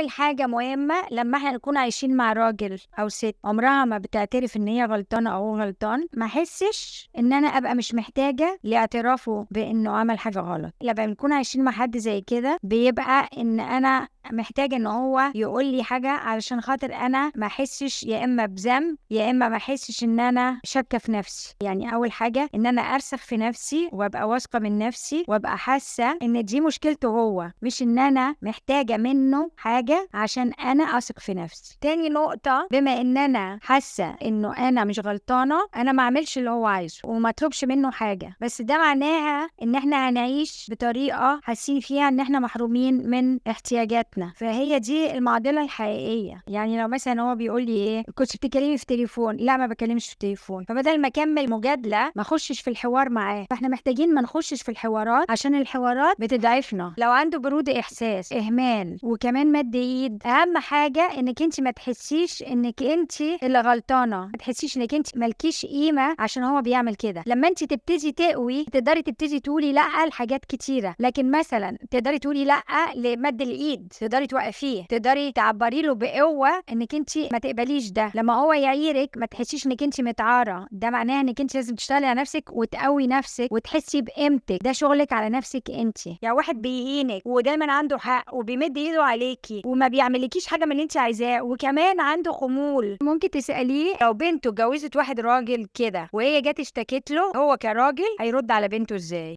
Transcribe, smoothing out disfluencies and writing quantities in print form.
اول حاجة مهمة، لما احنا نكون عايشين مع راجل او ست عمرها ما بتعترف ان هي غلطانة او هو غلطان، ما احسش ان انا ابقى مش محتاجه لاعترافه بانه عمل حاجة غلط. لما بنكون عايشين مع حد زي كده بيبقى ان انا محتاجه ان هو يقول لي حاجة علشان خاطر انا ما احسش يا اما بذنب يا اما ما احسش ان انا شاكه في نفسي. يعني اول حاجة ان انا ارسخ في نفسي وابقى واثقة من نفسي وابقى حاسه ان دي مشكلته هو، مش ان انا محتاجه منه حاجة عشان انا اثق في نفسي. تاني نقطة، بما ان انا حاسه انه انا مش غلطانة، انا ما اعملش اللي هو عايزه وما اطلبش منه حاجة، بس ده معناها ان احنا هنعيش بطريقة حاسين فيها ان احنا محرومين من احتياجاتنا. فهي دي المعضلة الحقيقية. يعني لو مثلا هو بيقول لي ايه، كنت بتكلمي في تليفون؟ لا ما بكلمش في تليفون. فبدل ما اكمل مجادله ما اخشش في الحوار معاه. فاحنا محتاجين ما نخشش في الحوارات عشان الحوارات بتضعفنا. لو عنده برود احساس، اهمال، وكمان مد ايد، اهم حاجة انك انت ما تحسيش انك انت اللي غلطانة، ما تحسيش انك انت مالكيش قيمة عشان هو بيعمل كده. لما انت تبتدي تقوي تقدري تبتدي تقولي لا لحاجات كتيرة، لكن مثلا تقدري تقولي لا لمد الايد، تقدري توقفيه، تقدري تعبري له بقوة انك انت ما تقبليش ده. لما هو يعيرك ما تحسيش انك انت متعاره، ده معناه انك انت لازم تشتغلي على نفسك وتقوي نفسك وتحسي بقيمتك، ده شغلك على نفسك انت. يعني واحد بيهينك ودايما عنده حق وبيمد ايده عليكي وما بيعملكيش حاجة من اللي انت عايزاه وكمان عنده خمول، ممكن تساليه لو بنته اتجوزت واحد راجل كده وهي جت اشتكت له، هو كراجل هيرد على بنته ازاي؟